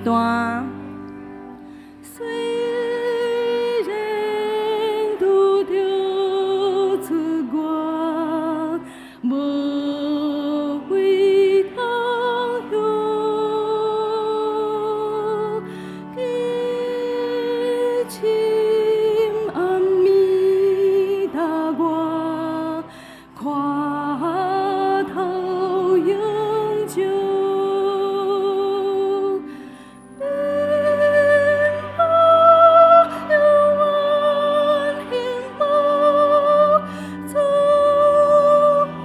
段。雖然拄著出外，無位通歇，記深阿彌達我，看透永久。變無永遠幸福，主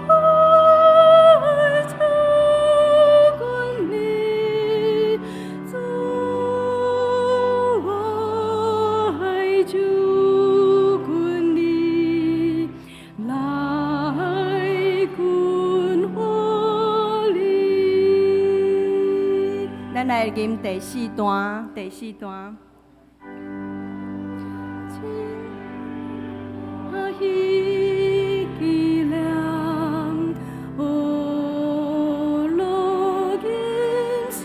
愛求君你，主愛求君你，來君我裡。咱來吟第四段，第四段。真喜紀念，學樂吟詩，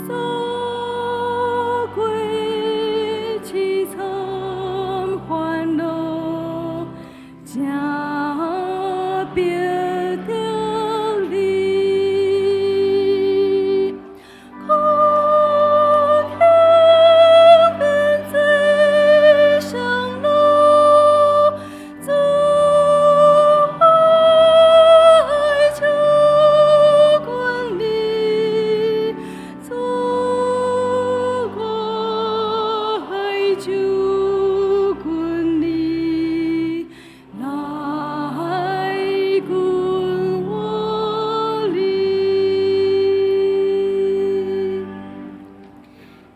所過淒慘煩惱，正逼著你。苦行變做上路，主愛求君你，主愛求君你，來君我裡。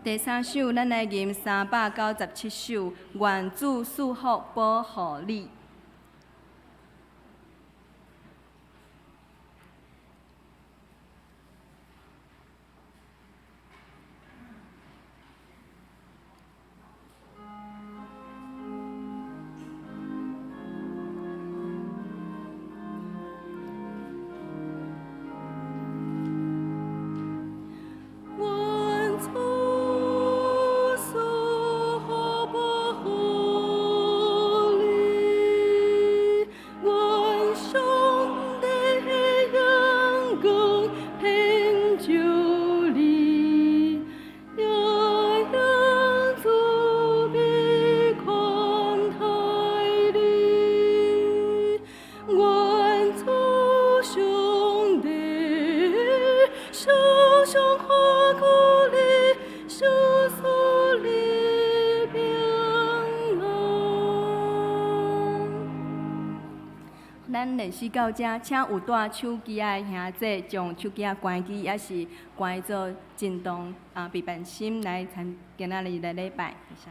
第三首，咱來吟397首，願主賜福保護你。願主賜福保護你，願上帝的陽光遍照你，也用慈悲寬待你。願主上帝常常看顧你，賞賜你平安。咱練習到遮，請有帶手機仔的兄弟，將手機仔關機，抑是關做震動啊，備辦心來參今仔日來禮拜。多謝。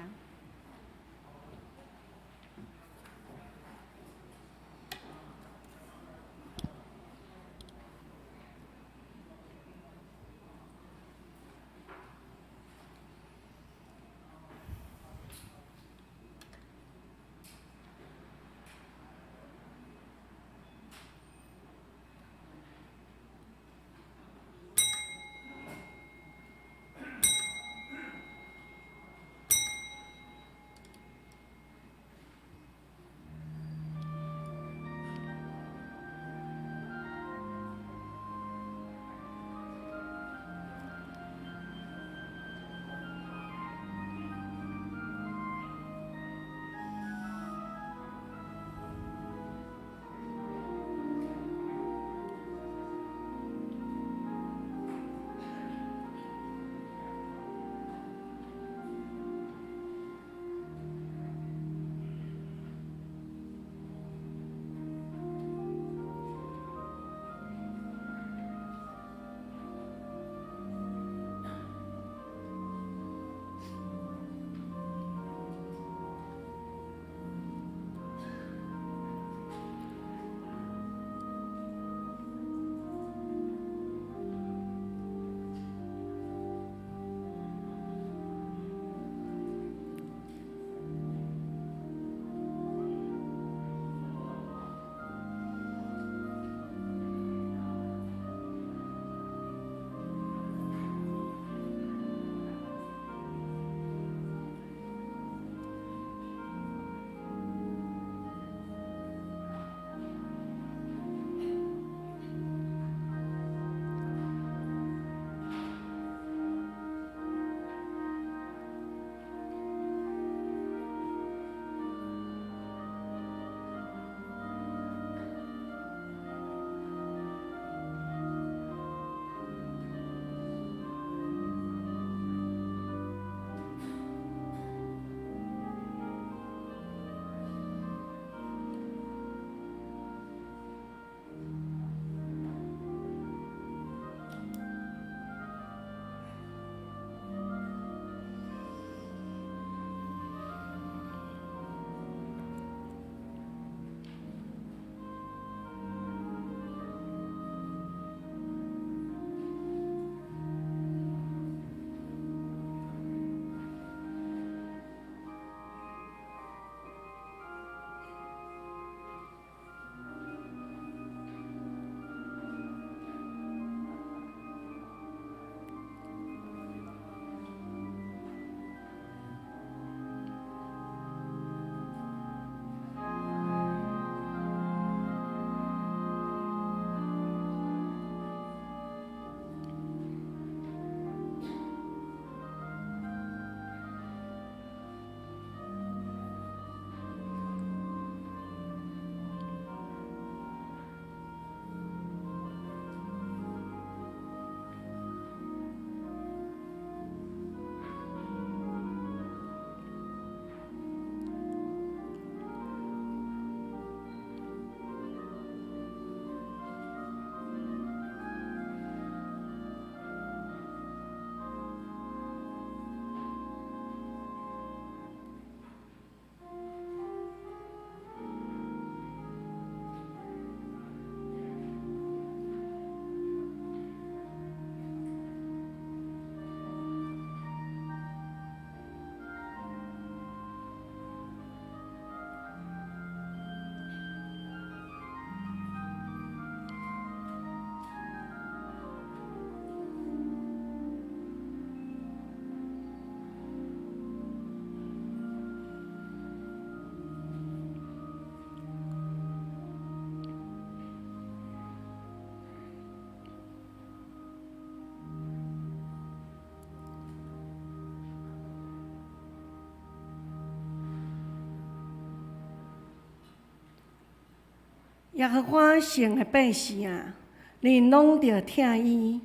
耶和華聖的百姓啊，恁攏著疼伊。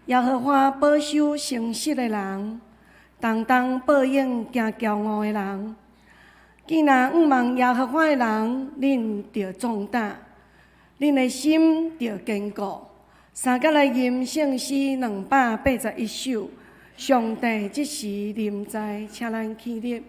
耶和華保守誠實的人，重重報應驚驕傲的人。既若仰望耶和華的人，恁著壯膽，恁的心著堅固。三甲來吟聖詩281首，上帝這時臨在，請咱起立。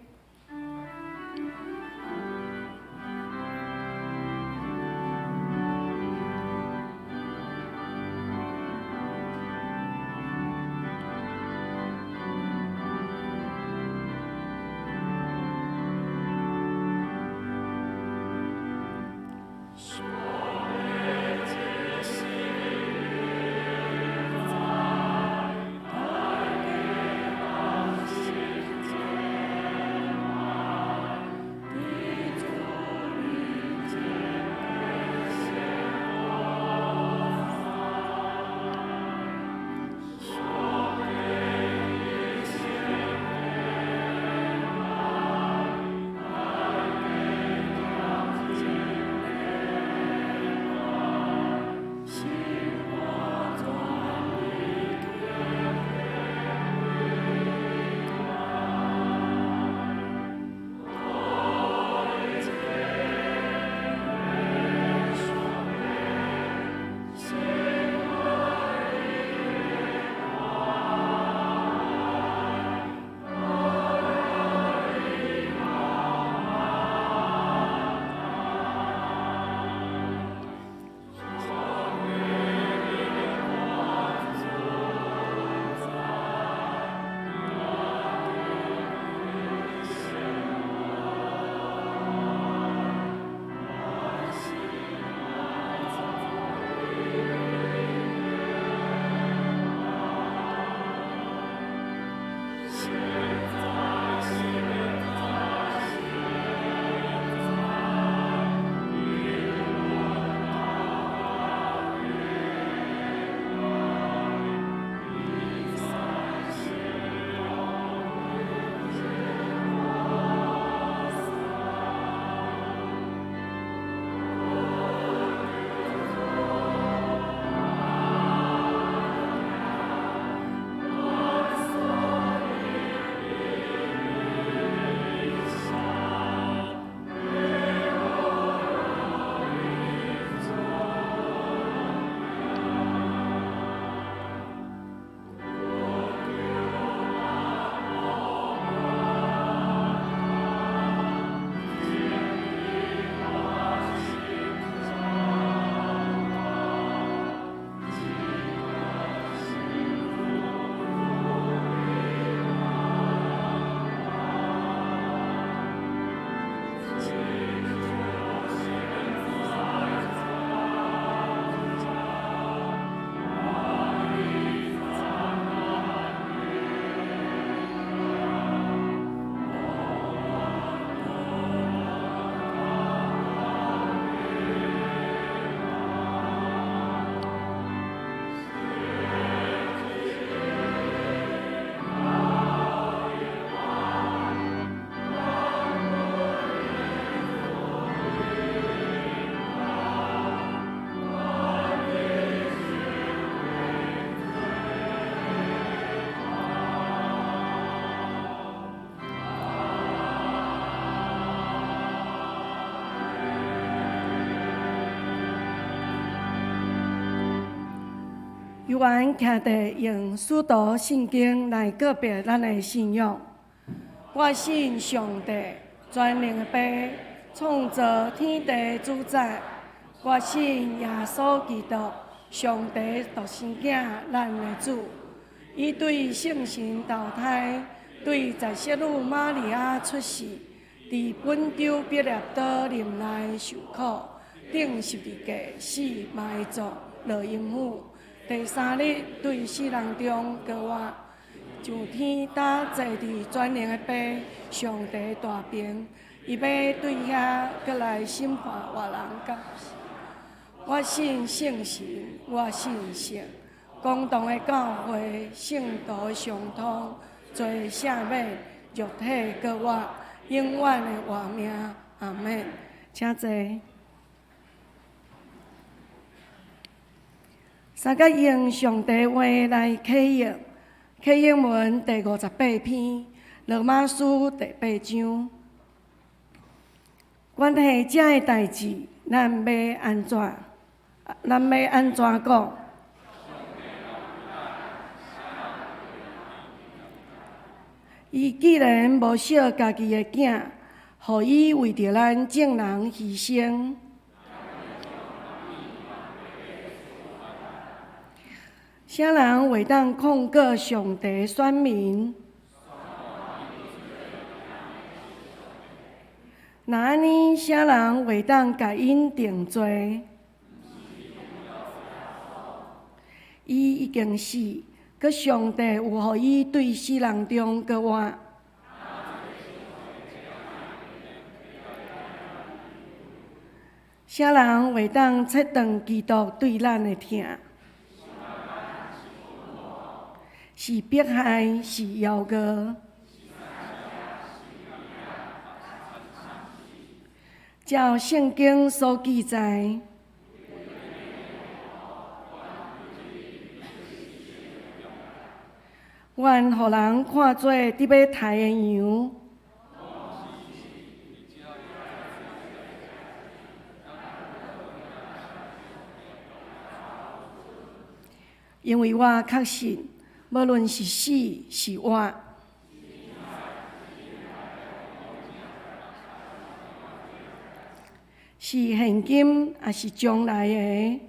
猶原徛佇用使徒信經來告白咱的信仰。我信上帝，全能的父，創造天地主宰。我信耶穌基督，上帝獨生囝，咱的主。伊對聖神投胎，對十聖女瑪利亞出世，佇本丟彼拉多任內受苦，釘十字架死埋葬，落陰府。第三日對死人中復活，上天搭坐佇全能的父上帝大爿，伊欲對遐閣來審判活人佮死。我信聖神，我信聖公同的教會，聖徒相通，罪赦免，肉體復活，永遠的活命。阿門。請坐。三角用上帝話來啟應，啟應文第58篇，羅馬書第八章。關係這个代誌，咱欲按怎？咱欲按怎講？伊既然無惜家己的囝，予伊為著咱眾人犧牲，啥人會當控告上帝選民？若按呢，啥人會當共𪜶定罪？伊已經死，閣上帝有予伊對死人中閣活。啥人會當切斷基督對咱的疼？是迫害，是枵餓？照聖經所記載，阮予人看做得欲刣的羊。因為我確信，無論是死是活，是現今抑是將來的，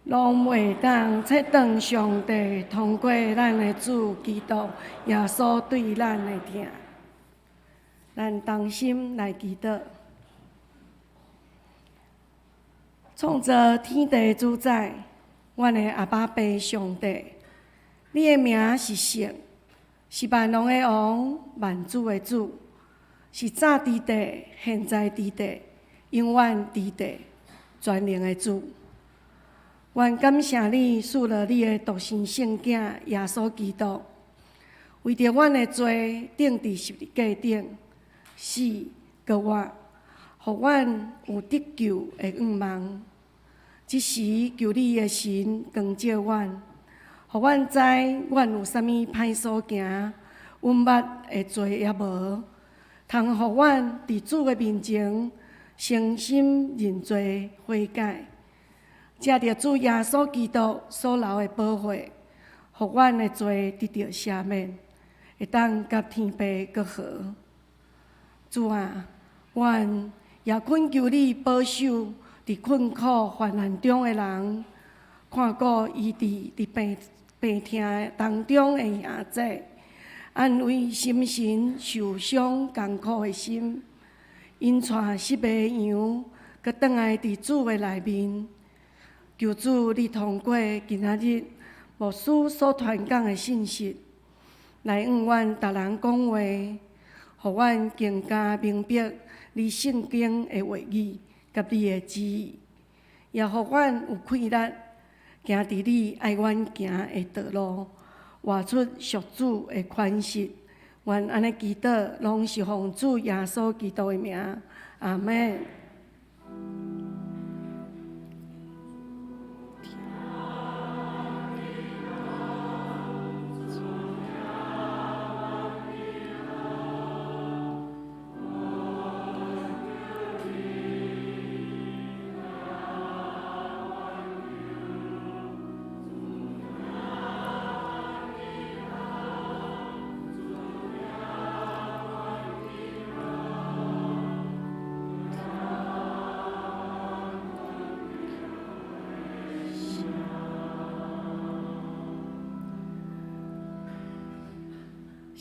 攏袂當切斷上帝通過咱的主基督耶穌對咱的疼。咱同心來祈禱。創造天地主宰，阮的阿爸父上帝，你的名是聖，是萬王的王，萬主的主，是早佇地、現在佇地、永遠佇地，全能的主。阮感謝你賜予你的獨生聖子耶穌基督，為著阮的罪釘佇十字架頂，死閣活，予阮有得救的願望。這時求你的神光照阮，予阮知阮有啥物歹所行，阮捌的罪掖無，通予阮佇主的面前誠心認罪悔改，藉著主耶穌基督所流的寶血，予阮的罪得著赦免，會當佮天父閣和。主啊，阮也懇求你保守佇困苦患難中的人，看顧醫治佇病痛當中的兄姊，安慰心神受傷艱苦的心，𪜶帶失迷的羊，閣轉來佇主的內面。求主你通過今仔日牧師所傳講的信息，來向阮逐人講話，予阮更加明白你聖經的話語佮你的旨意，也予阮有氣力行佇你愛阮行的道路，活出屬主的款式。阮按呢祈禱，攏是奉主耶穌基督的名，阿們。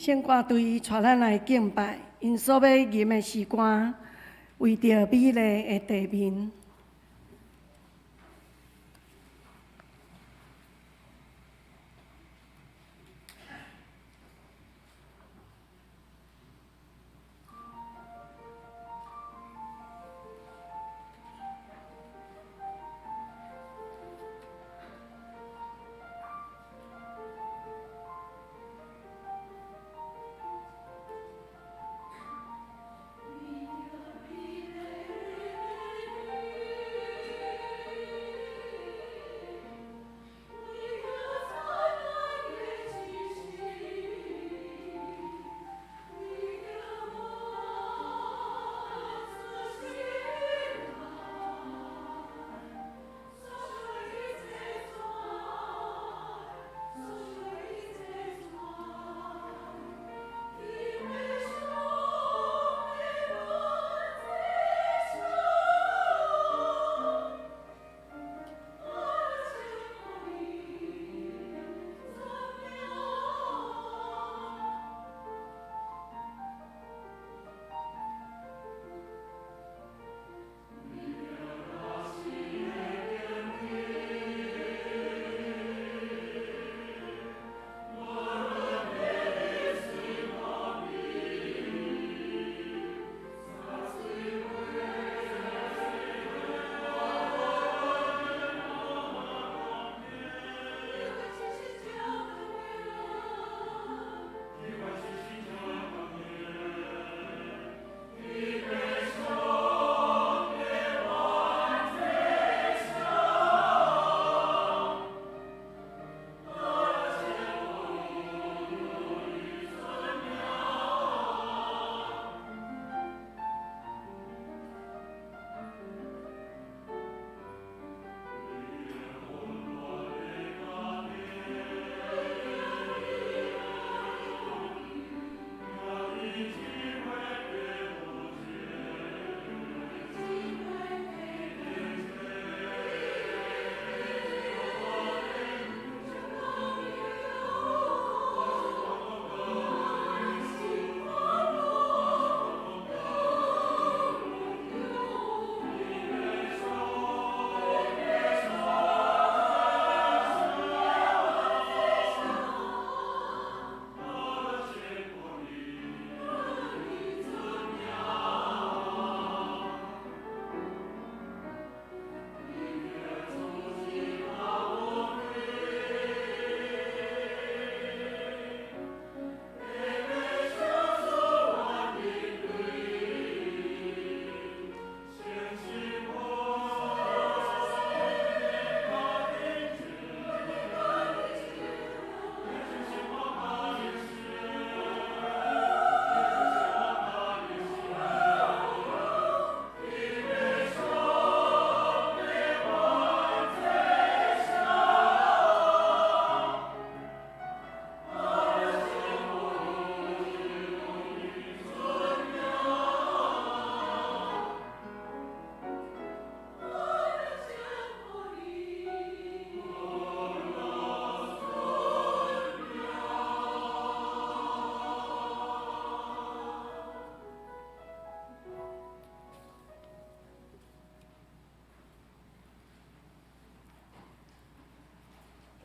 聖歌隊帶咱來敬拜，𪜶所欲吟的詩歌，為著美麗的地面。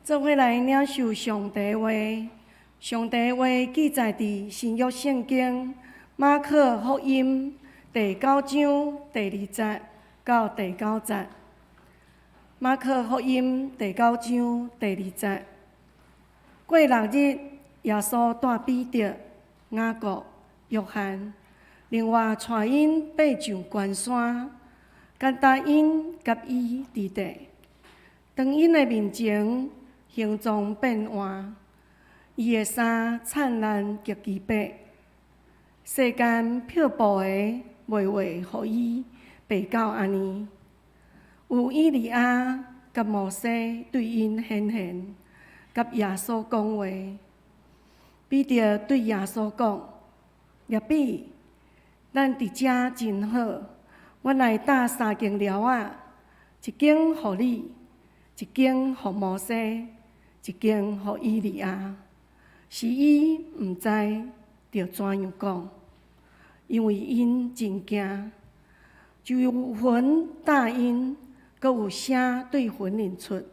做伙來領受上帝話。上帝話記載佇新約聖經馬可福音第九章第二節到第九節。馬可福音第九章第二節。過六日，耶穌帶彼得、雅各、約翰，另外帶𪜶爬上懸山，單單𪜶佮伊佇地。當𪜶的面前形狀變換，伊的衫燦爛極其白。世間漂布的袂畫予伊白到按呢。有以利亞佮摩西對𪜶顯現，佮耶穌講話。彼得對耶穌講：辣彼，咱佇遮真好，阮來搭三間寮仔，一間予你，一間予摩西，一間予以利亞。是伊毋知著怎樣講，因為𪜶真驚。就有雲罩𪜶，閣有聲對雲裡出，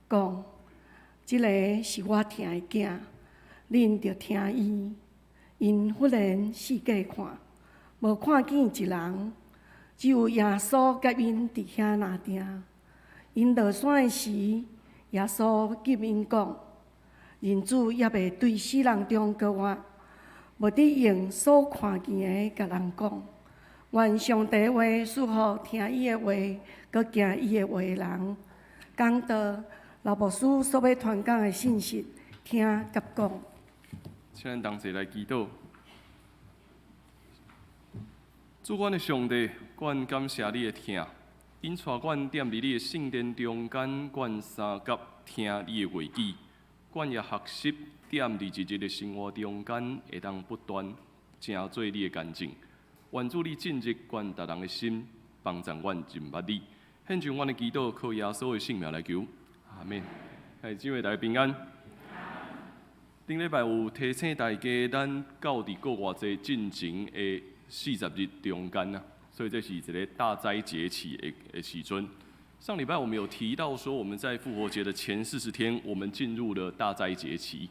講：這个是我疼的囝，恁著聽伊。𪜶忽然四界看，無看見一人，只有耶穌佮𪜶佇遐爾定。𪜶落山的時，耶穌急𪜶講：人子猶未對死人中復活，無得用所看見的共人講。願上帝話賜予聽伊的話，閣行伊的話的人。講道，劉牧師所欲傳講的信息，聽佮講。請咱同齊來祈禱。主阮的上帝，阮感謝你的疼，引帶阮踮佇你的聖殿中間，阮相佮聽你的話語，阮也學習踮佇日日的生活中間，會當不斷成做你的見證。願主你進入阮逐人的心，幫助阮認捌你。獻上阮的祈禱，靠耶穌的聖名來求。阿們。兄姊妹大家平安。頂禮拜有提醒大家，咱到佇復活節進前的四十日中間啊，所以這是一个大齋節期的時陣。上禮拜我們有提到說，我們在復活節的前40天，我們進入了大齋節期。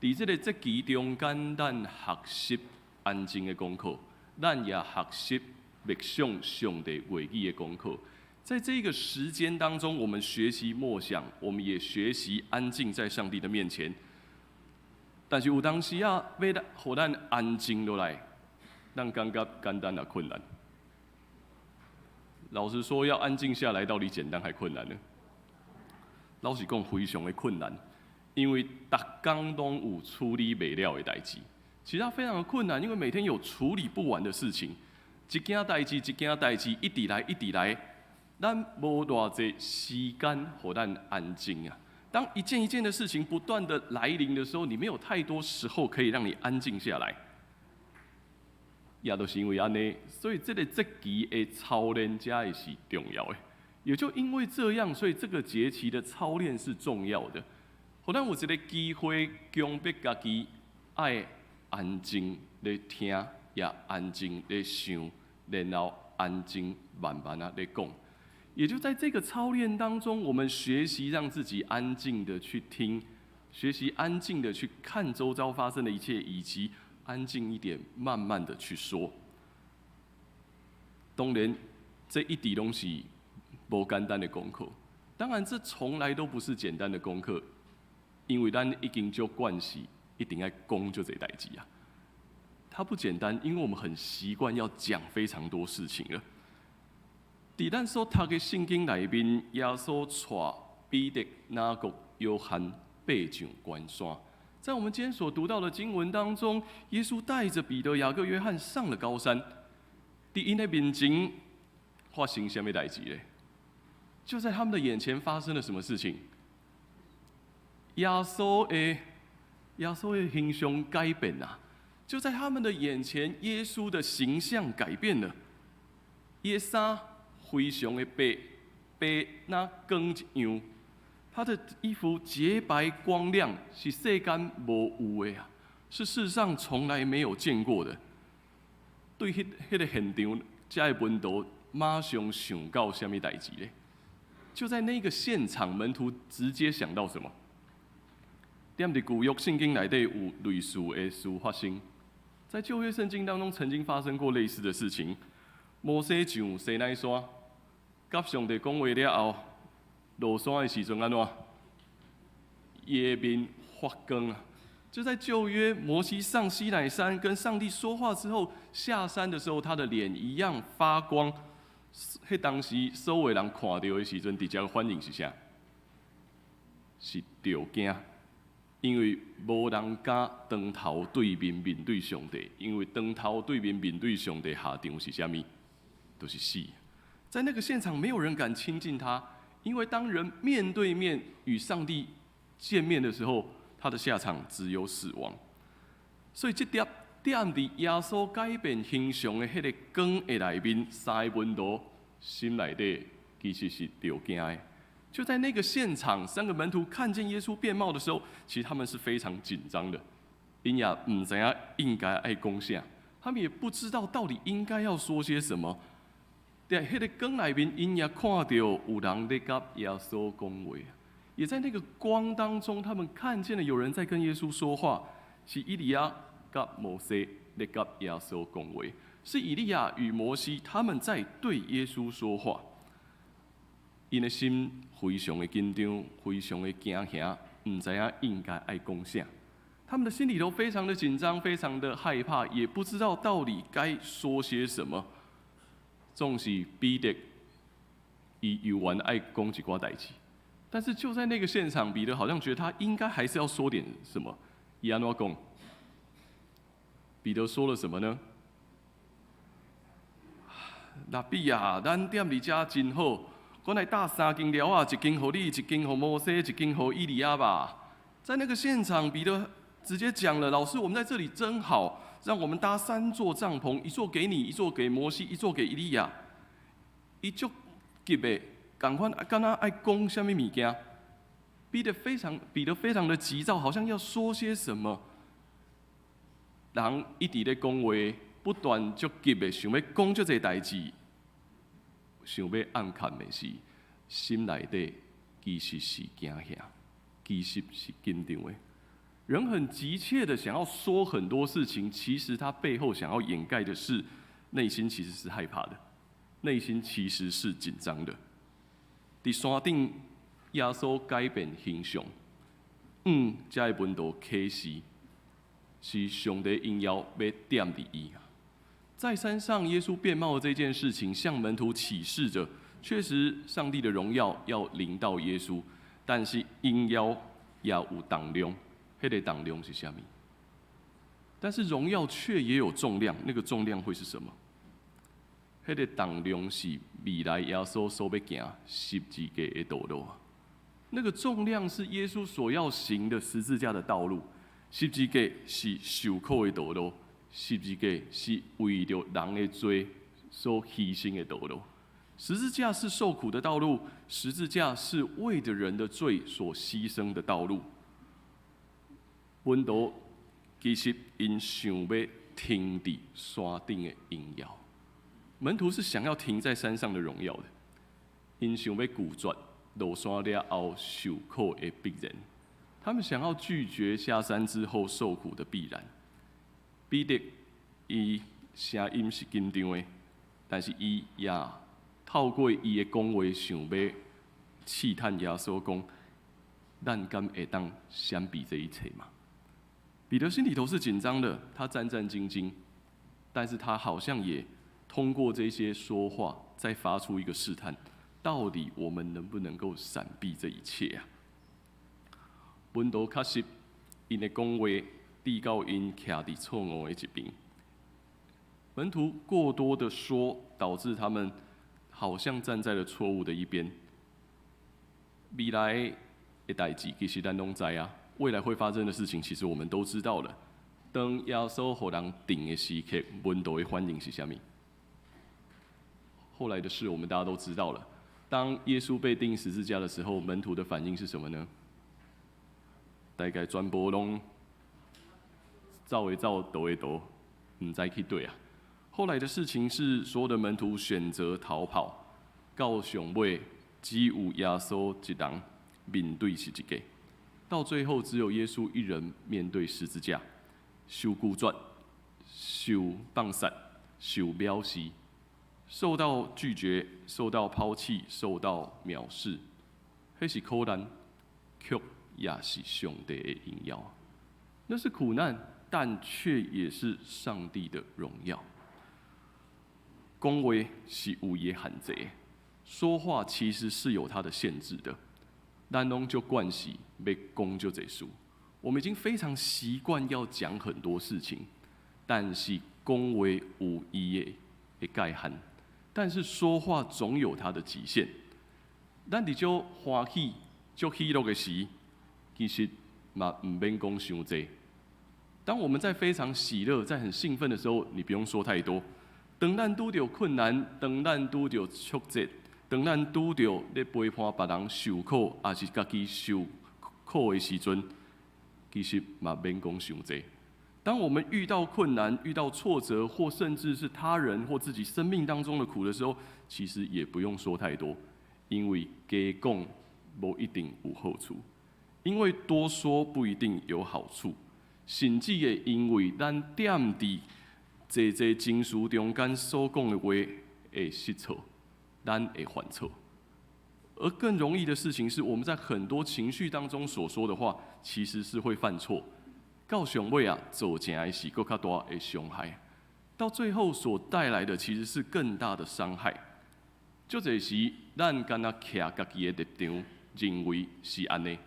佇這個節期中間，咱學習安靜的功課，咱也學習默想上帝話語的功課。在這個時間當中，我們學習默想，我們也學習安靜在上帝的面前。但是有當時啊，欲予咱安靜落來，咱感覺簡單抑困難。老實說，要安靜下來，到底簡單還困難呢？老實講，非常的困難，因為逐工攏有處理袂了的代誌。其實它非常的困難，因為每天有處理不完的事情，一件代誌一件代誌，一直來一直來，咱無偌濟時間予咱安靜啊。當一件一件的事情不斷的來臨的時候，你沒有太多時候可以讓你安靜下來。也都是因為按呢，所以這个節期的操練才會是重要的。也就因為這樣，所以這個節期的操練是重要的。予咱有一个機會，強迫家己愛安靜咧聽，也安靜咧想，然後安靜慢慢仔咧講。也就在這個操練當中，我們學習讓自己安靜的去聽，學習安靜的去看周遭發生的一切，以及安靜一點，慢慢的去說。當然，這一直攏是無簡單的功課。當然，這從來都不是簡單的功課，因為咱已經足慣勢，一定愛講足濟代誌啊。它不簡單，因為我們很習慣要講非常多事情了。佇咱所讀的聖經內面，耶穌帶彼得、雅各、約翰爬上懸山。在我們今天所讀到的經文當中，耶穌帶着彼得、雅各、約翰上了高山。佇𪜶的面前發生啥物代誌咧？就在他們的眼前發生了什麼事情？耶穌的形象改變啊！就在他們的眼前，耶穌的形象改變了。伊的衫非常的白，白若光一樣。他的衣服潔白光亮，是世間無有的啊，是世上從來沒有見過的。對彼个現場，遮的門徒馬上想到啥物代誌咧？就在那個現場，門徒直接想到什麼？踮佇舊約聖經內底有類似的事發生，在舊約聖經當中曾經發生過類似的事情。摩西上西奈山，佮上帝講話了後，落山的時陣按怎？伊的面發光啊！就在舊約，摩西上西奈山跟上帝說話之後，下山的時候，他的臉一樣發光。彼當時所有人看著的時陣，直接反應是啥？是著驚，因為無人敢當頭對面面對上帝，因為當頭對面面對上帝下場是啥物？就是死。在那個現場，沒有人敢親近他，因為當人面對面與上帝見面的時候，他的下場只有死亡。所以這粒踮佇耶穌改變形象的彼个光的內面，三个門徒心內底其實是著驚的。就在那個現場，三個門徒看見耶穌變貌的時候，其實他們是非常緊張的，𪜶也毋知影應該愛講啥，他們也不知道到底應該要說些什麼。佇彼个光內面，𪜶也看著有人咧佮耶穌講話，也在那個光當中，他們看見了有人在跟耶穌說話，是以利亞佮摩西咧佮耶穌講話，是以利亞與摩西他們在對耶穌說話。𪜶的心非常的緊張，非常的驚嚇，毋知影應該愛講啥。他們的心裡頭非常的緊張，非常的害怕，也不知道到底該說些什麼。總是彼得，伊猶原愛講一寡代誌，但是就在那個現場，彼得好像覺得他應該還是要說點什麼。伊按怎講？彼得說了什麼呢？拉比啊，咱踮佇遮真好，阮來搭三間寮仔，一間予你，一間予摩西，一間予以利亞吧。在那個現場，彼得直接講了：“老師，我們在這裡真好，讓我們搭三座帳篷，一座給你，一座給摩西，一座給以利亞。”伊足急的，仝款敢若愛講啥物物件？彼得非常的急躁，好像要說些什麼。人一直咧講話，不斷足急的想欲講足濟代誌，想欲暗藏的是心內底其實是驚嚇，其實是緊張的。人很急切的想要說很多事情，其實他背後想要掩蓋的是內心其實是害怕的，內心其實是緊張的。佇山頂，耶穌改變形象，這个門徒啟示是上帝榮耀欲踮佇伊。在山上，耶穌變貌的這件事情，向門徒啟示着，確實上帝的榮耀要臨到耶穌，但是榮耀也有重量，彼个重量是啥物？但是榮耀卻也有重量，那個重量會是什麼？彼个重量是未來耶穌所欲行十字架的道路。那個重量是耶穌所要行的十字架的道路。十字架是受苦的道路，十字架是為著人的罪所犧牲的道路。十字架是受苦的道路，十字架是為著人的罪所犧牲的道路。門徒其實𪜶想欲停佇山頂的榮耀，門徒是想要停在山上的榮耀的，𪜶想欲拒絕落山了後受苦的必然，他們想要拒絕下山之後受苦的必然。彼得伊聲音是緊張的，但是伊也透過伊的講話，想欲試探耶穌講，咱敢會當閃避這一切嗎？彼得心裡頭是緊張的，他戰戰兢兢，但是他好像也通過這些說話，在發出一個試探：到底我們能不能夠閃避這一切啊？門徒確實，𪜶的講話致到𪜶徛佇錯誤的一邊。門徒過多的說，導致他們好像站在了錯誤的一邊。未來的代誌其實咱攏知啊，未來會發生的事情，其實我們都知道了。當耶穌予人釘的時刻，門徒的反應是啥物？後來的事我們大家都知道了。當耶穌被釘十字架的時候，門徒的反應是什麼呢？大概全部攏走的走，逃的逃，毋知去佗啊。後來的事情是，所有的門徒選擇逃跑，到上尾只有耶穌一人面對十字架。到最後，只有耶穌一人面對十字架，受拒絕、受放殺、受藐視，受到拒絕、受到拋棄、受到藐視，彼是苦難，卻也是上帝的榮耀。那是苦難，但卻也是上帝的榮耀。講話是有伊的限制，說話其實是有它的限制的。咱攏足慣勢欲講足濟事，我們已經非常習慣要講很多事情，但是講話有伊的界限，但是說話總有它的極限。咱佇足歡喜、足喜樂的時，其實嘛毋免講傷濟。當我們在非常喜樂、在很興奮的時候，你不用說太多。當咱拄著困難，當咱拄著挫折，當咱拄著咧陪伴別人受苦，抑是家己受苦的時陣，其實嘛免講傷濟。當我們遇到困難、遇到挫折，或甚至是他人或自己生命當中的苦的時候，其實也不用說太多，因為加講無一定有好處，因為多說不一定有好處，甚至會因為咱踮佇濟濟情緒中間所講的話會失錯，咱會犯錯。而更容易的事情是，我們在很多情緒當中所說的話，其實是會犯錯。到上尾啊，造成的是閣較大的傷害。到最後所帶來的其實是更大的傷害。足濟時，咱干焦徛家己的立場，認為是按呢。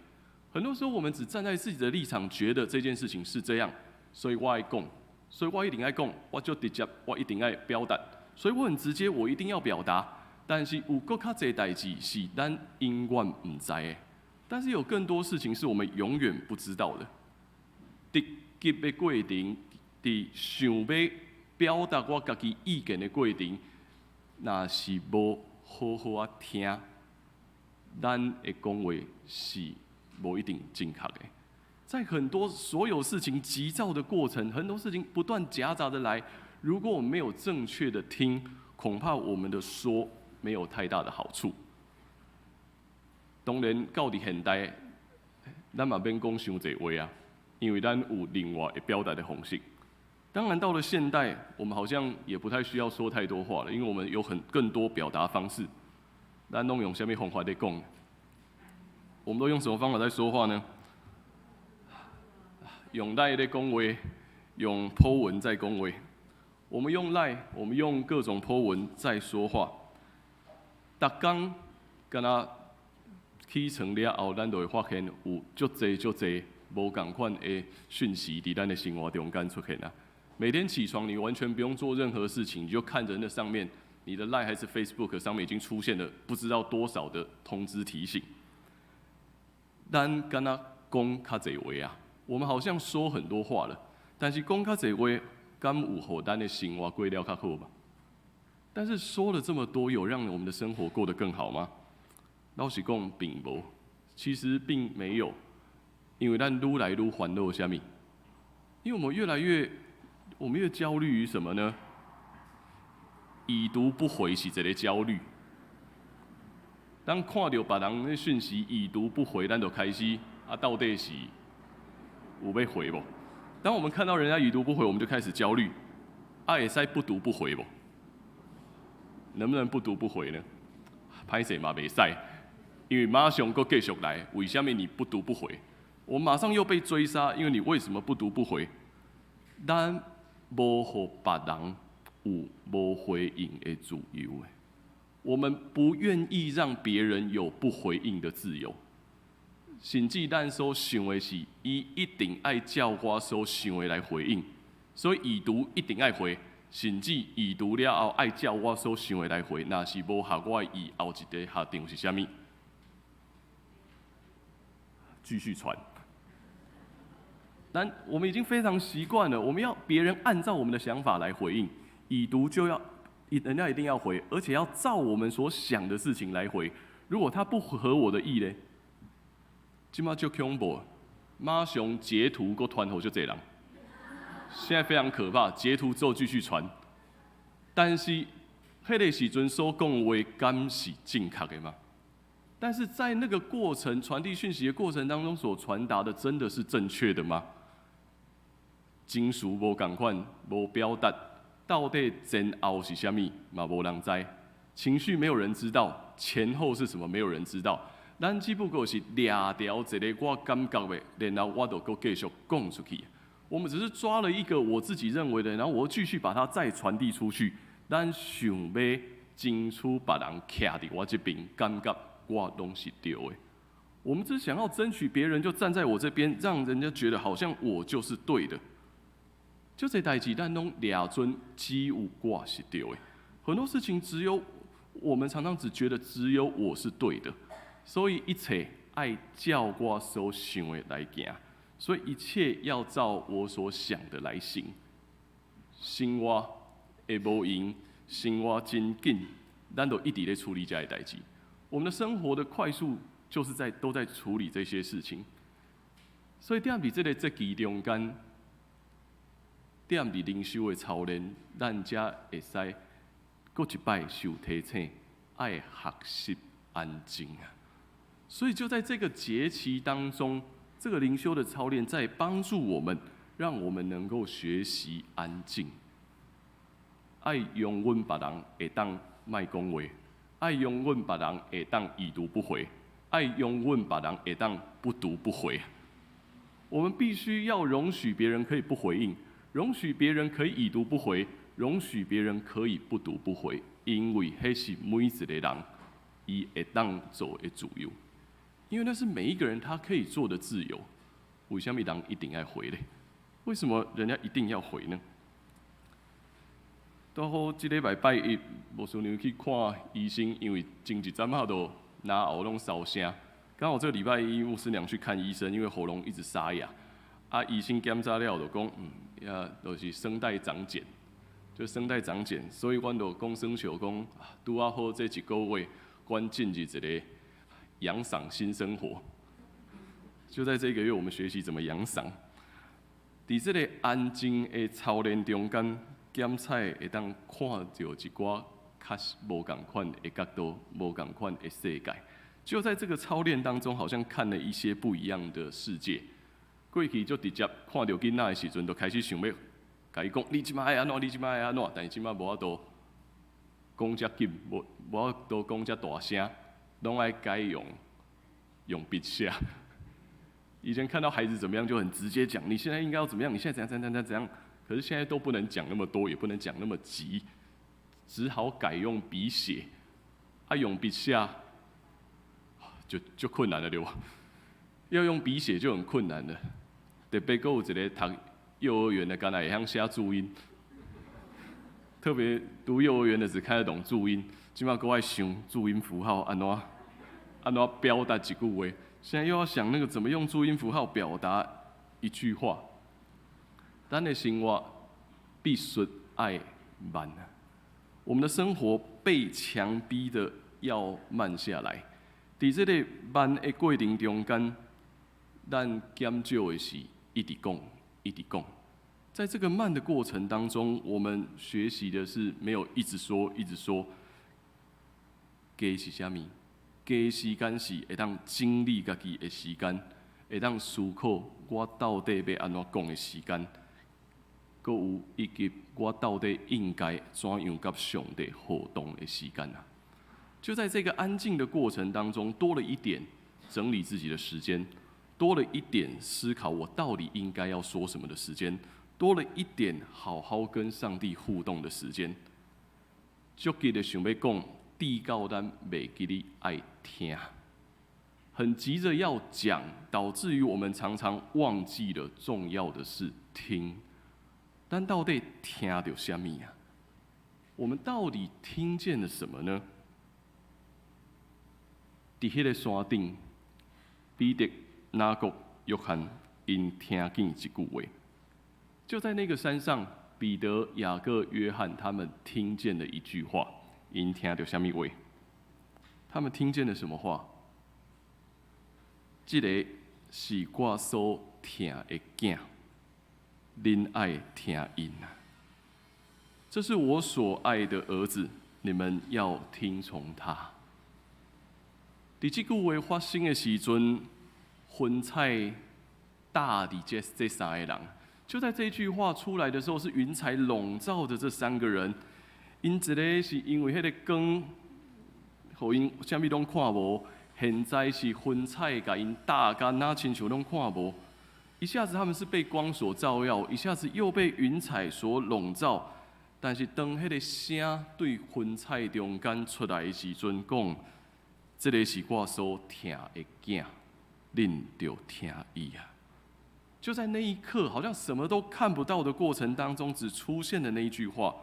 很多時候，我們只站在自己的立場，覺得這件事情是這樣，所以我愛講，所以我一定愛講，我足直接，我一定愛表達，所以我很直接，我一定要表達。但是有閣較濟代誌是咱永遠毋知的，但是有更多事情是我們永遠不知道的。佇急的過程，佇想欲表達我家己意見的過程，若是無好好仔聽，咱的講話是無一定正確的。在很多所有事情急躁的過程，很多事情不斷夾雜的來，如果我們沒有正確的聽，恐怕我們的說沒有太大的好處。當然，到佇現代，咱嘛免講傷濟話啊，因為咱有另外的表達的方式。當然，到了現代，我們好像也不太需要說太多話了，因為我們有很更多表達方式。咱攏用啥物方法咧講？我們都用什麼方法在說話呢？用 LINE 咧講話，用 po 文在講話。我們用 LINE，我們用各種 po 文在說話。逐工敢若起床了後，咱就會發現有足濟足濟無仝款的訊息佇咱的生活中間出現啊。每天起床，你完全不用做任何事情，你就看着那上面，你的 LINE 還是 Facebook 上面已經出現了不知道多少的通知提醒。咱敢若講較濟話啊，我們好像說很多話了，但是講較濟話，敢有予咱的生活過了較好嗎？但是說了這麼多，有讓我們的生活過得更好嗎？老實講，並無，其實並沒有，因為咱愈來愈煩惱啥物？因為我們越來越，我們越焦慮於什麼呢？已讀不回是一個焦慮。當看到別人的訊息已讀不回，咱就開始啊，到底是有欲回無？當我們看到人家已讀不回，我們就開始焦慮。啊，會使不讀不回無？能不能不讀不回呢？歹勢嘛袂使，因為馬上閣繼續來。為啥物你不讀不回？我馬上又被追殺，因為你為什麼不讀不回？咱無予別人有無回應的自由。我們不願意讓別人有不回應的自由，甚至咱所想的是，伊一定愛照我所想的來回應，所以已讀一定愛回，甚至已讀了後愛照我所想的來回，若是無合我的意，後一個下場是啥物？繼續傳。但我們已經非常習慣了，我們要別人按照我們的想法來回應，已讀就要，人家一定要回，而且要照我們所想的事情來回。如果他不合我的意咧，這馬足恐怖，馬上截圖閣傳予足濟人。現在非常可怕，截圖之後繼續傳。但是，彼個時陣所講的話，敢是正確的嗎？但是在那個過程傳遞訊息的過程當中，所傳達的真的是正確的嗎？情緒無仝款，無表達，到底前後是啥物嘛無人知，情緒沒有人知道，前後是什麼沒有人知道。咱只不過是掠著一个我感覺的，然後我就閣繼續講出去。我們只是抓了一個我自己認為的，然後我繼續把它再傳遞出去。咱想欲爭取別人徛佇我這邊，感覺我攏是對的。我們只想要爭取別人就站在我這邊，讓人家覺得好像我就是對的。足濟代誌，咱攏掠準只有我是對的。很多事情只有我們常常只覺得只有我是對的，所以一切愛照我所想的來行，所以一切要照我所想的來行。生活會無閒，生活真緊，咱都一直咧處理這个代誌。我們的生活的快速，就是在都在處理這些事情。所以踮佇這个節期中間，踮佇靈修的操練，咱才會使閣一擺受提醒，愛學習安靜啊。所以就在這個節期當中，這個靈修的操練在幫助我們，讓我們能夠學習安靜。愛容忍別人會當莫講話，愛容忍別人會當已讀不回，愛容忍別人會當不讀不回。我們必須要容許別人可以不回應，容許別人可以已讀不回，容許別人可以不讀不回，因為彼是每一個人伊會當做的自由，因為那是每一個人他可以做的自由。為啥物人一定愛回咧？為什麼人家一定要回呢？拄好這禮拜拜一，牧師娘去看醫生，因為前一陣仔都嚨喉攏燒聲。剛好這個禮拜一，牧師娘去看醫生，因為喉嚨一直沙啞。啊，醫生檢查了就講，也就是聲帶長繭，就聲帶長繭，所以阮就講耍笑講，拄仔好這一個月，阮進入一個養嗓新生活。就在這個月，我們學習怎麼養嗓。佇這個安靜的操練中間，檢采會當看著一寡較無仝款的角度、無仝款的世界。就在這個操練當中，好像看了一些不一樣的世界。過去就直接看著囡仔的時陣，就開始想欲共伊講，你這擺愛按怎，你這擺愛按怎，但是這擺無法度講遮緊，無法度講遮大聲，攏愛改用筆寫。以前看到孩子怎麼樣，就很直接講，你現在應該要怎麼樣？你現在怎樣怎樣怎樣怎樣？可是現在都不能講那麼多，也不能講那麼急，只好改用筆寫。啊，用筆寫就困難了，對吧？要用筆寫就很困難了。特別閣有一个讀幼兒園的，敢若會曉寫注音。特別讀幼兒園的只看得懂注音，這擺閣愛想注音符號按怎按怎表達一句話。現在又要想那個怎麼用注音符號表達一句話。咱的生活必須愛慢啊！我們的生活被強逼的要慢下來。佇這个慢的過程中間，咱減少的是一直講，一直講。在這個慢的過程當中，我們學習的是沒有一直說，一直說。加是啥物？加時間是會當整理家己的時間，會當思考我到底欲按怎講的時間，閣有以及我到底應該怎樣佮上帝互動的時間啊！就在這個安靜的過程當中，多了一點整理自己的時間，多了一點思考我到底應該要說什麼的時間，多了一點好好跟上帝互動的時間。足急的想欲講，直到咱袂記得愛聽，很急着要講，導致於我們常常忘記了重要的是聽。咱到底聽著啥物啊？我們到底聽見了什麼呢？佇彼个山頂，彼得、雅各、約翰𪜶聽見一句話。就在那個山上，彼得、雅各、約翰他們聽見了一句話。𪜶聽著啥物話？他們聽見了什麼話？這個是我所疼的囝，恁愛聽𪜶啊！這是我所愛的兒子，你們要聽從他。佇這句話發生的時陣，雲彩罩佇這三个人。就在這句話出來的時候，是雲彩籠罩著這三個人。𪜶一个是因為彼个光，予𪜶啥物攏看無；現在是雲彩共𪜶罩甲若親像攏看無。一下子他們是被光所照耀，一下子又被雲彩所籠罩。但是當彼個聲對雲彩中間出來的時陣，講：這个是我所疼的囝，恁著聽伊啊！就在那一刻，好像什麼都看不到的過程當中，只出現了那一句話：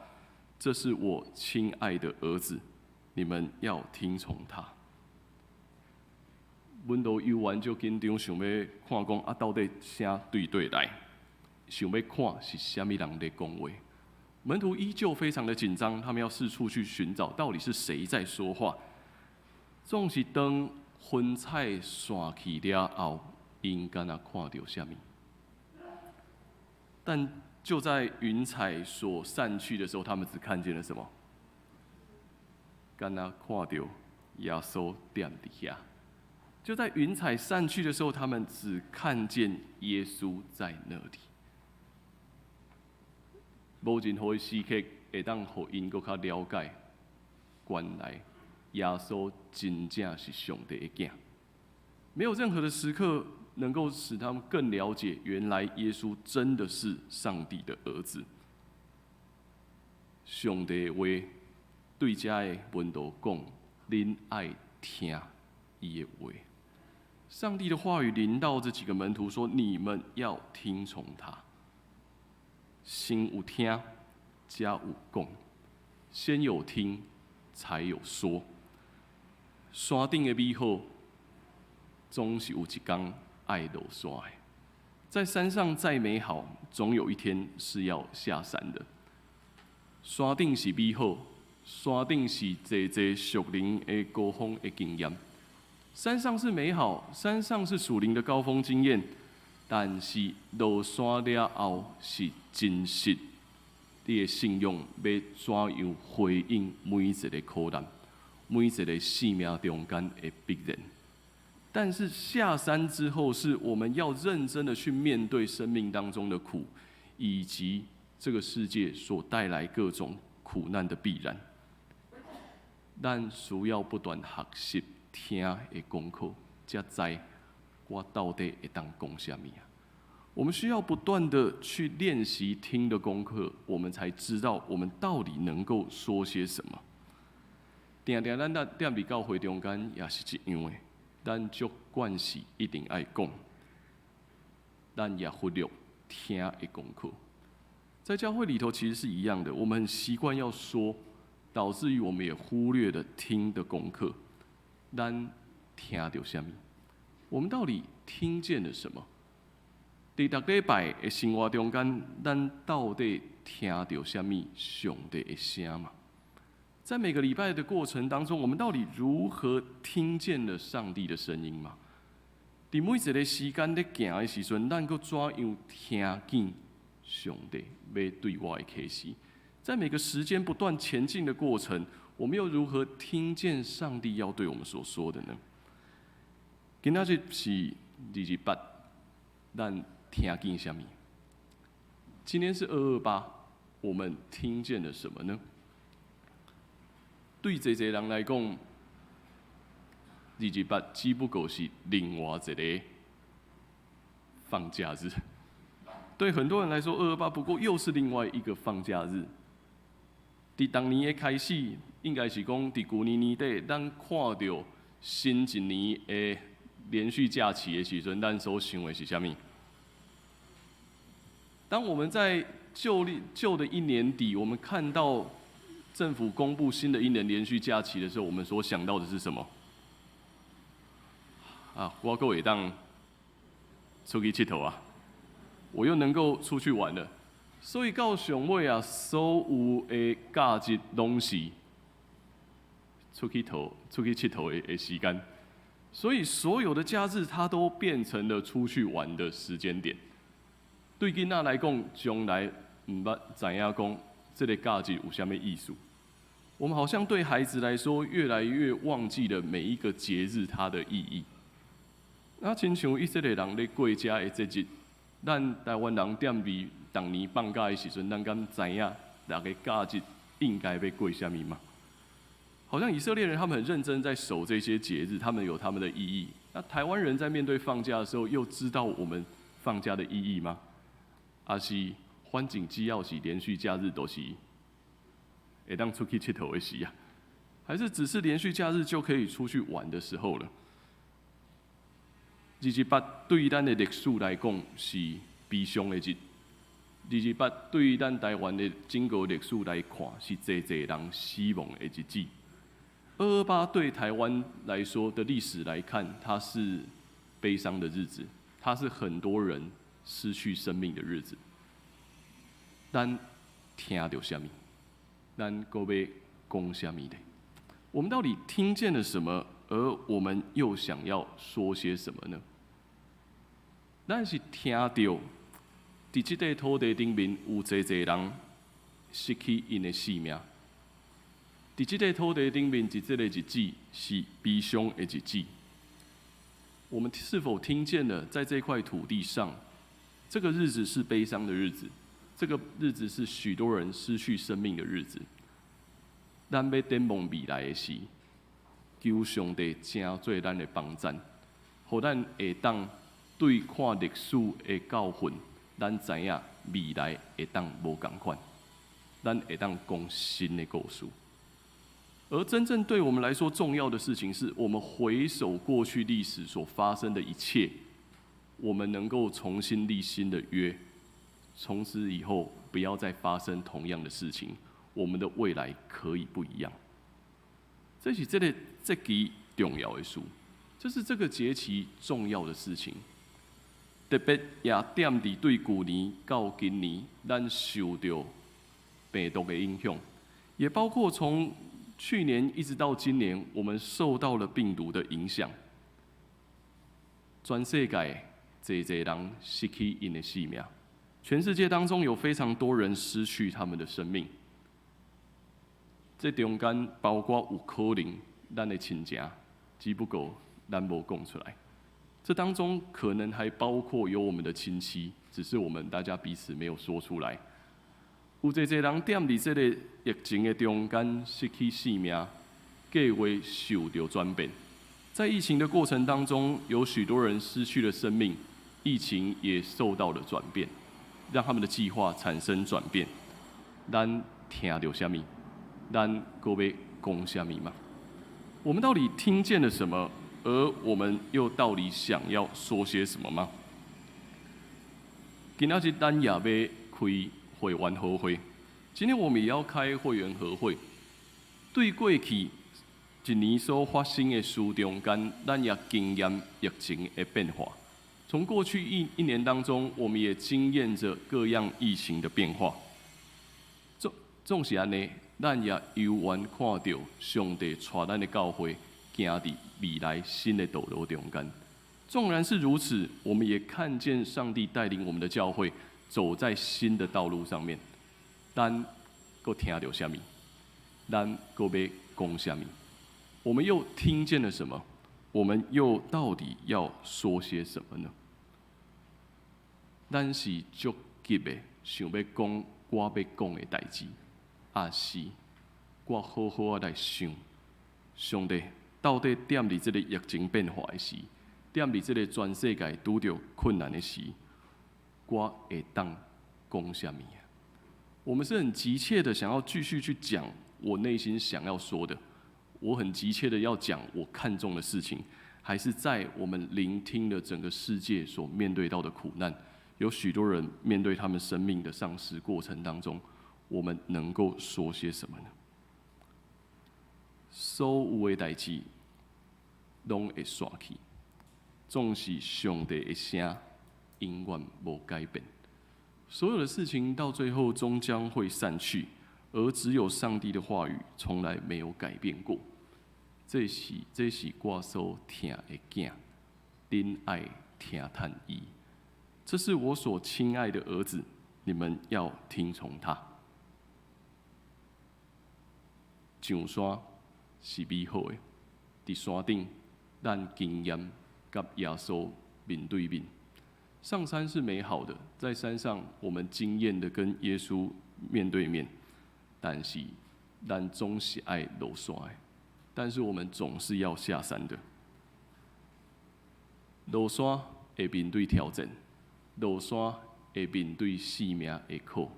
這是我親愛的兒子，你們要聽從他。門徒猶原足緊張，想欲看講啊，到底聲對佗來？想欲看是啥物人咧講話。門徒依舊非常的緊張，他們要四處去尋找，到底是誰在說話。總是當雲彩散去了後，𪜶敢若看著啥物？但就在雲彩所散去的時候，他們只看見了什麼？敢若看著耶穌踮佇遐。就在雲彩散去的時候，他們只看見耶穌在那裡。無任何的時刻會當予𪜶閣較了解，原來耶穌真正是上帝的囝。沒有任何的時刻能夠使他們更了解，原來耶穌真的是上帝的兒子。上帝的話對遮的門徒講：恁愛聽伊的話。上帝的話語臨到這幾個門徒說：你們要聽從他。先有聽，才有講；先有聽，才有說。山頂的美好，總是有一天愛落山的。在山上再美好，總有一天是要下山的。山頂是美好，山頂是濟濟屬靈的高峰的經驗。山上是美好，山上是屬靈的高峰經驗，但是落山了後是真實。你的信仰欲怎樣回應每一个苦難，每一个生命中間的必然。但是下山之後，是我們要認真的去面對生命當中的苦，以及這個世界所帶來各種苦難的必然。咱需要不斷學習聽的功課，才知我到底會當講啥物啊？我們需要不斷的去練習聽的功課，我們才知道我們到底能夠說些什麼。定定咱踮佇教會中間也是一樣的，咱足慣勢一定愛講，咱也忽略聽的功課。在教會裡頭其實是一樣的，我們很習慣要說，導致於我們也忽略了聽的功課。咱聽著啥物？我們到底聽見了什麼？佇逐禮拜的生活中間，咱到底聽著啥物上帝的聲嗎？在每個禮拜的過程當中，我們到底如何聽見了上帝的聲音嗎？佇每一个時間咧行的時陣，咱閣怎樣聽見上帝欲對我的啟示？在每個時間不斷前進的過程，我們又如何聽見上帝要對我們所說的呢？今仔日是二二八，咱聽見啥物？今天是二二八，我們聽見了什麼呢？對濟濟人來講，二二八只不過是另外一个放假日。對很多人來說，二二八不過又是另外一個放假日。佇逐年的開始，應該是講佇舊年年底，咱看著新一年的連續假期的時陣，咱所想的是啥物？當我們在舊曆舊的一年底，我們看到政府公布新的一年連續假期的時候，我們所想到的是什麼？啊，我閣會當出去𨑨迌啊！我又能夠出去玩了。所以到上尾啊，所有的假日攏是出去𨑨迌的時間。所以所有的假日，它都變成了出去玩的時間點。對囡仔來講，從來毋捌知影講這个假日有啥物意思。我們好像對孩子來說，越來越忘記了每一個節日它的意義。那親像以色列人咧過這个節日，咱台灣人踮佇逐年放假的時陣，咱敢知影逐个假日應該欲過啥物嗎？好像以色列人他們很認真在守這些節日，他們有他們的意義。那台灣人在面對放假的時候，又知道我們放假的意義嗎？抑是反正只要是連續假日，都是會當出去𨑨迌的時啊？還是只是連續假日就可以出去玩的時候了？228對咱的歷史來講是悲傷的日，二二八對咱台灣的整個歷史來看是濟濟人死亡的日子。228對台灣來說的歷史來看，它是悲傷的日子，它是很多人失去生命的日子。咱聽著啥物？咱閣欲講啥物咧？我們到底聽見了什麼？而我們又想要說些什麼呢？咱是聽著，佇這塊土地頂面有濟濟人失去𪜶的性命。佇這塊土地頂面，佇這個日子是悲傷的日子。我們是否聽見了，在這塊土地上，這個日子是悲傷的日子，這個日子是許多人失去生命的日子。咱欲展望未來的是，求上帝成做咱的幫贊，予咱會當對看歷史的教訓，咱知影未來會當無仝款，咱會當講新的故事。而真正對我們來說重要的事情，是我們回首過去歷史所發生的一切，我們能夠重新立新的約，從此以後不要再發生同樣的事情，我們的未來可以不一樣。這是這個節期重要的事，這是這個節期重要的事情。特別也踮佇對舊年到今年，咱受著病毒的影響，也包括從去年一直到今年，我們受到了病毒的影響。全世界濟濟人失去𪜶的性命，全世界當中有非常多人失去他們的生命。這中間包括有可能咱的親情，只不過咱無講出來。這當中可能還包括有我們的親戚，只是我們大家彼此沒有說出來。有濟濟人踮佇這個疫情的中間失去性命，計劃受著轉變。在疫情的過程當中，有許多人失去了生命，疫情也受到了轉變，讓他們的計劃產生轉變。咱聽著啥物？咱閣欲講啥物嗎？我們到底聽見了什麼？而我們又到底想要說些什麼嗎？今仔日咱也欲開會員合會，今天我們也要開會員合會。對過去一年所發生的事中間，咱也經驗疫情的變化。從過去一年當中，我們也經驗著各樣疫情的變化。總是按呢，咱也猶原看著上帝帶咱的教會行佇未來新的道路中間。縱然是如此，我們也看見上帝帶領我們的教會走在新的道路上面。咱閣聽著啥物？咱閣欲講啥物？我們又聽見了什麼？我們又到底要說些什麼呢？咱是足急的，想欲講我欲講的代誌，抑是我好好仔來想，上帝到底踮佇這個疫情變化的時，踮佇這個全世界拄著困難的時，我會當講啥物啊？我們是很急切的想要繼續去講我內心想要說的，我很急切的要講我看重的事情，還是在我們聆聽了整個世界所面對到的苦難，有許多人面對他們生命的喪失過程當中，我們能夠說些什麼呢？所有的代誌攏會散去，總是上帝的聲永遠無改變。所有的事情到最後終將會散去，而只有上帝的話語從來沒有改變過。這是我所疼的囝，恁愛聽趁伊。這是我所親愛的兒子，你們要聽從他。上山是美好的，佇山頂，咱經驗佮耶穌面對面。上山是美好的，在山上我們經驗的跟耶穌面對面，但是咱總是愛落山的，但是我們總是要下山的。落山會面對挑戰，落山會面對生命的苦。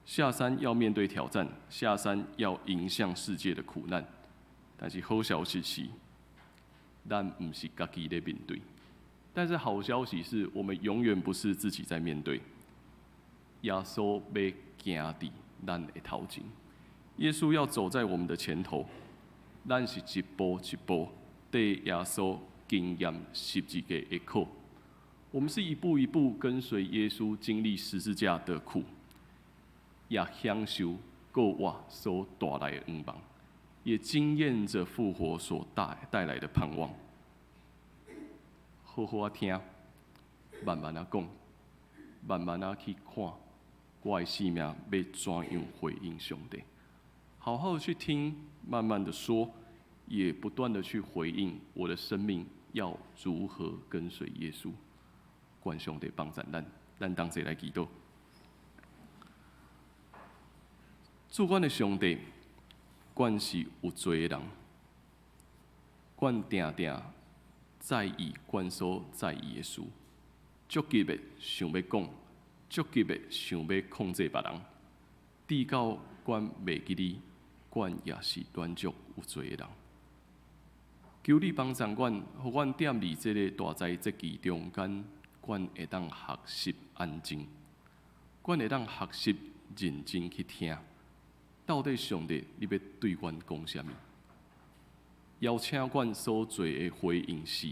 下山要面對挑戰，下山要迎向世界的苦難。但是好消息是，咱毋是家己咧面對。但是好消息是，我們永遠不是自己在面對。耶穌欲行佇咱的頭前，耶穌要走在我們的前頭，咱是一步一步綴耶穌經驗十字架的苦。我們是一步一步跟隨耶穌經歷十字架的苦，也享受復活所帶來的盼望，也經驗著復活所帶來的盼望。好好仔聽，慢慢仔講，慢慢仔去看，我的生命欲怎樣回應上帝？好好去聽，慢慢的說，也不斷的去回應我的生命要如何跟隨耶穌。願上帝幫助咱，咱同齊來祈禱。主，阮的上帝，阮是有罪的人，阮定定在意阮所在意的事，足急的想欲講，足急的想欲控制別人，直到阮袂記你，阮也是軟弱有罪的人。求你幫助阮，予阮踮佇這个大災節期中間，阮會當學習安靜，阮會當學習認真去聽，到底上帝你欲對阮講啥物？邀請阮所做的回應是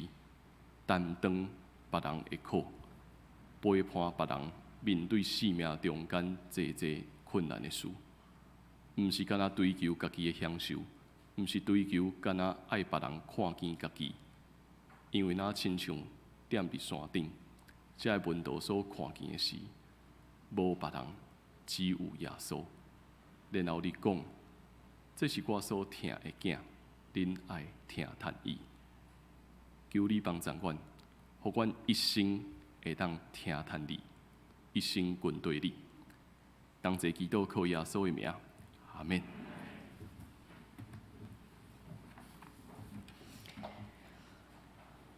擔當別人的苦，陪伴別人面對生命中間濟濟困難的事，毋是干焦追求家己的享受，毋是追求干焦愛別人看見家己，因為若親像踮佇山頂，這个門徒所看見的是無別人，只有耶穌。然後你講，這是我所疼的囝，恁愛聽迵伊。求你幫助阮，予阮一生會當聽迵你，一生跟隨你。同齊祈禱靠耶穌的名，阿們。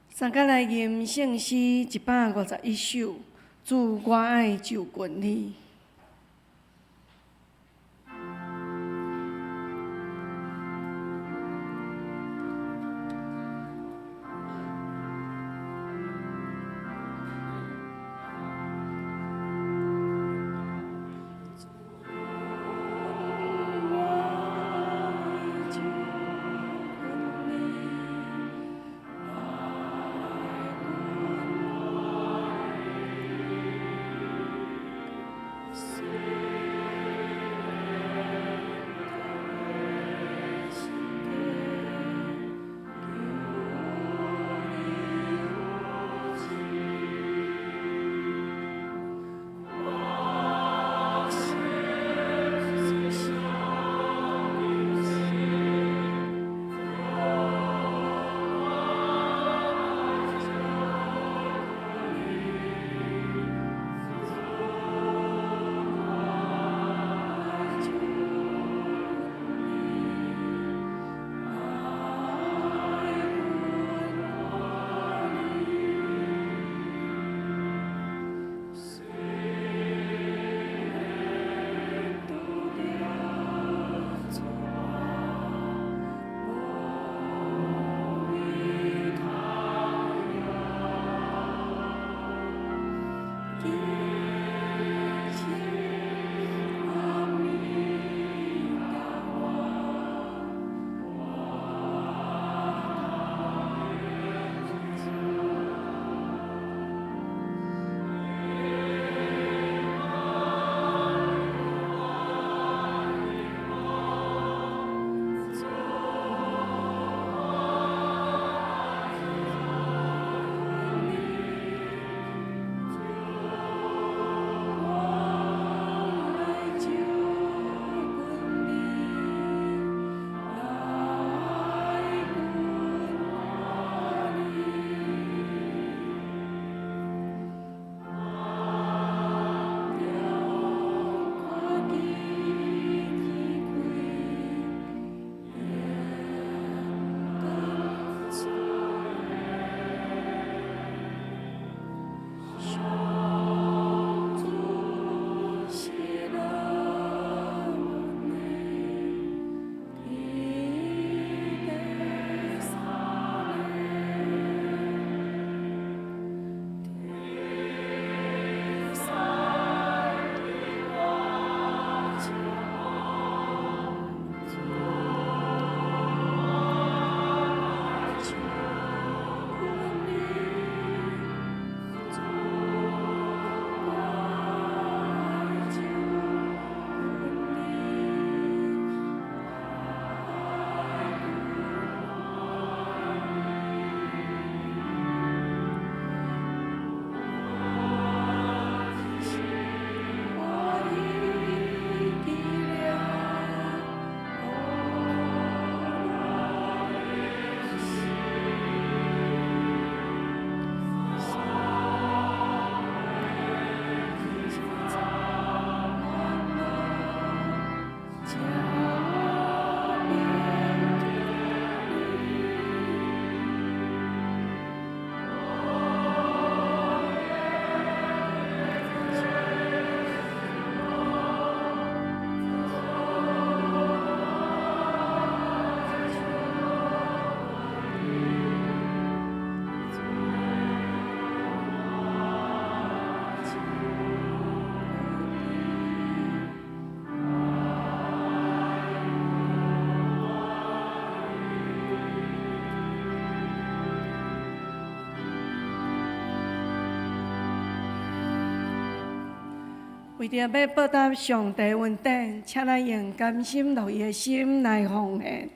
三甲來吟聖詩151首，主我愛就近你。為著欲報答上帝恩典，請咱用甘心樂意的心來奉獻。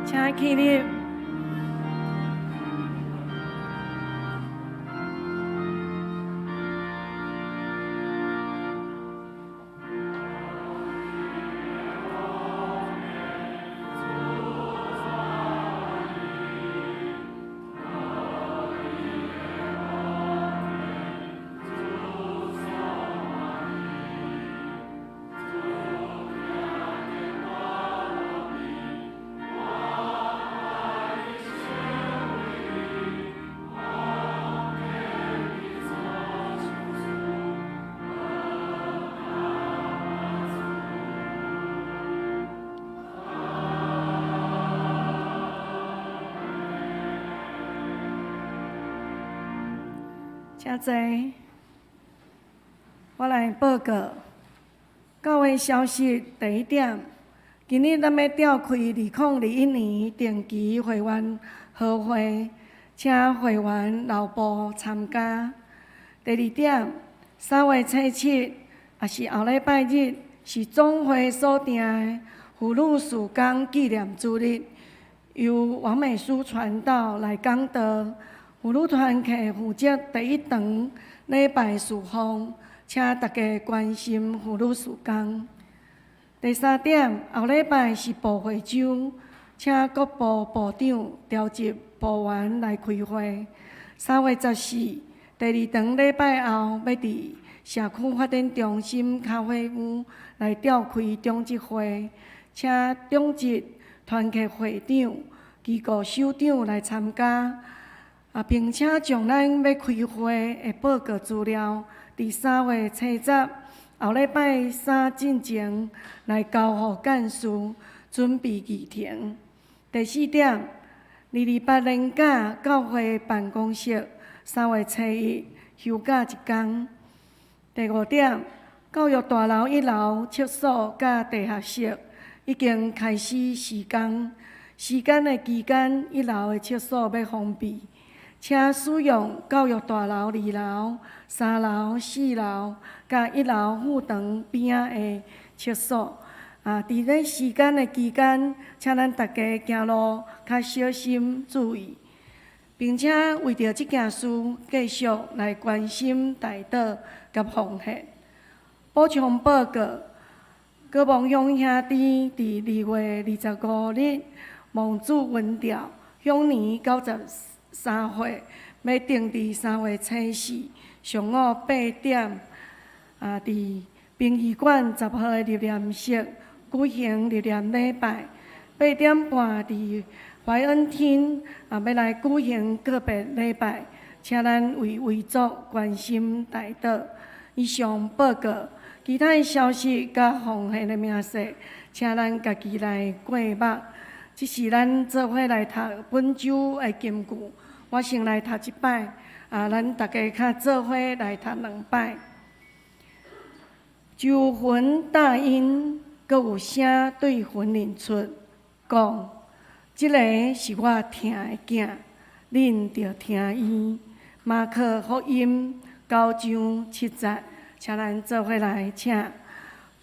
請起立。請坐，我來報告教會消息。第一點，今日咱欲召開2021年定期會員和會，請會員留步參加。第二點，3月初7，也是後禮拜日，是總會所定的婦女事工紀念主日，由王美書傳道來講道。婦女團契負責第一堂禮拜事奉，請大家關心婦女事工。第三點，後禮拜是部會週，請各部部長召集部員來開會。3月14，第二堂禮拜後，欲佇社區發展中心咖啡屋來召開長執會，請長執團契會長、機構首長來參加。啊，並且將咱欲開會的報告資料，佇3月初10後禮拜三進前來交予幹事準備議程。第四點，228年假教會辦公室3月初1休假一工。第五點，教育大樓一樓廁所佮地下室已經開始施工，施工的期間，一樓的廁所欲封閉。請使用教育大樓二樓、三樓、四樓佮一樓副堂邊仔的廁所。啊，佇咧施工的期間，請咱大家行路較小心注意。並且為著這件事繼續來關心代禱佮奉獻。補充報告：高望鄉兄弟佇2月25日望主恩召，享年93歲，欲定佇3月初四上午8點，佇殯儀館10號的入殮室舉行入殮禮拜。8點半佇懷恩廳欲來舉行告別禮拜，請咱為遺族關心代禱。以上報告，其他的消息佮奉獻的明細，請咱家己來過目。這是咱做伙來讀本週的金句，我先來讀一擺，咱逐家較做伙來讀兩擺。周雲大音，閣有聲對雲裡出，講：這个是我疼的囝，恁著聽伊。馬可福音9章7節，請咱做伙來，請。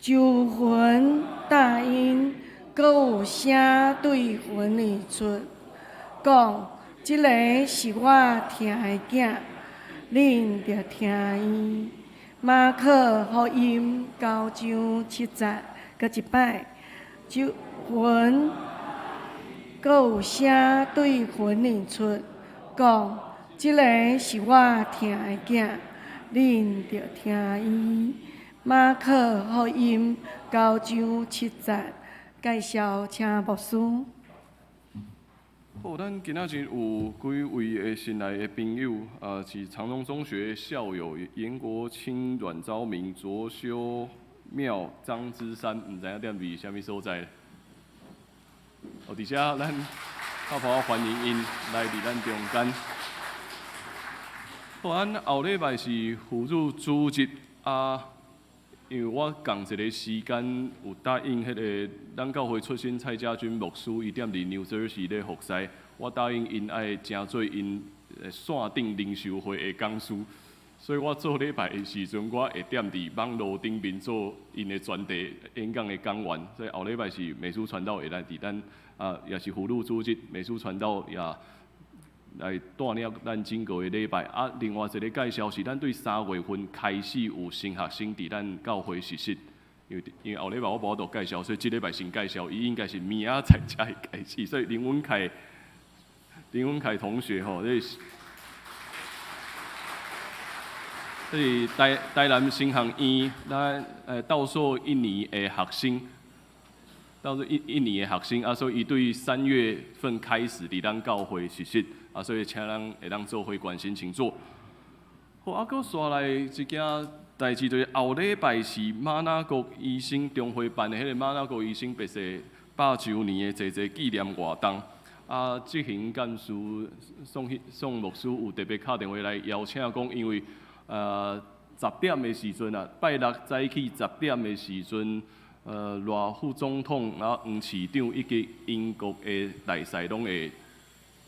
周雲大音，閣有聲對雲裡出，講：這个是我疼的囝，恁著聽伊。馬可福音9章7節，閣一擺。周雲閣有聲對雲裡出，講：這个是我疼的囝，恁著聽伊。馬可福音9章7節，介紹請牧師。好，咱今仔日有幾位的新來的朋友，是長榮中學校友嚴國清、阮昭明、卓修妙、張之山，毋知影踮佇啥物所在。哦，佇遮咱拍破歡迎𪜶來佇咱中間。好，咱後禮拜是婦女主日啊，因為我仝一个時間有答應彼个咱教會出身蔡家軍牧師，伊踮佇 New Jersey 咧服侍，我答應𪜶愛成做𪜶線頂靈修會的講師，所以我做禮拜的時陣，我會踮佇網路頂面做𪜶的專題演講的講員，所以後禮拜是美書傳道會來佇咱啊，也是婦女主日，美書傳道也來帶領咱整個的禮拜。啊，另外一个介紹是，咱對3月份開始有新學生佇咱教會實習。因為後禮拜我無法度介紹，所以這禮拜先介紹。伊應該是明仔載才會開始，所以林文凱同學吼，這是台南神學院咱倒數一年的學生，倒數一年的學生啊，所以伊對3月份開始佇咱教會實習啊，所以請咱會當做伙關心，請坐。好，啊，閣紲來一件代誌，就是後禮拜是馬那國醫生中會辦的彼个馬那國醫生白世100週年的濟濟紀念活動。啊，執行幹事宋牧師有特別敲電話來邀請講，因為10點的時陣啊，拜六早起十點的時陣，賴副總統啊、黃市長以及英國的大使攏會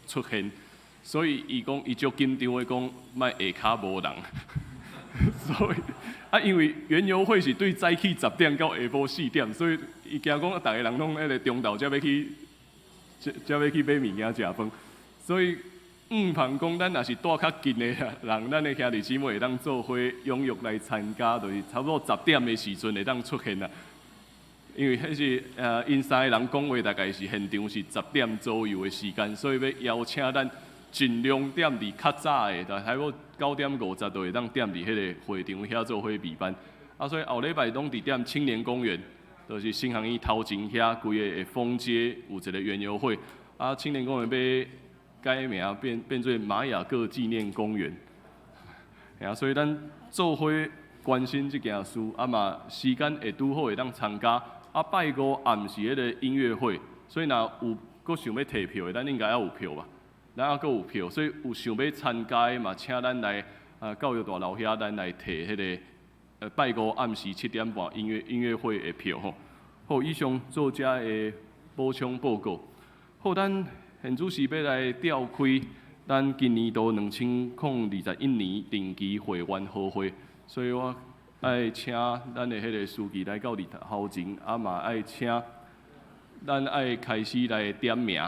出現，所以伊講伊足緊張的講，莫下跤無人。所以啊，因為園遊會是對早起十點到下晡4點，所以伊驚講逐个人攏彼个中晝才欲去，才欲去買物件食飯，所以向盼講，咱若是住較近的人，咱的兄弟姊妹會當做伙踴躍來參加，就是差不多十點的時陣會當出現啦。因為彼是𪜶三个人講話，大概是現場是十點左右的時間，所以欲邀請咱盡量踮佇較早的，差不多9點50就會當踮佇彼个會場遐做伙備班。啊，所以後禮拜攏佇踮青年公園，就是神學院頭前遐規个的風街有一个園遊會。啊，青年公園欲改名變做馬雅各紀念公園。啊，所以咱做伙關心這件事，啊嘛時間會拄好會當參加。啊，拜五暗時彼个音樂會，所以若有閣想欲提票的，咱應該猶有票吧？咱猶閣有票，所以有想欲參加的嘛，請咱來教育大樓遐，咱來提彼个拜五暗時7點半音樂會的票吼。好，以上做遮的補充報告。好，咱現主時欲來召開咱今年度2021年定期會員好會，所以我愛請咱的彼个司儀來到佇頭前，啊嘛愛請咱愛開始來點名。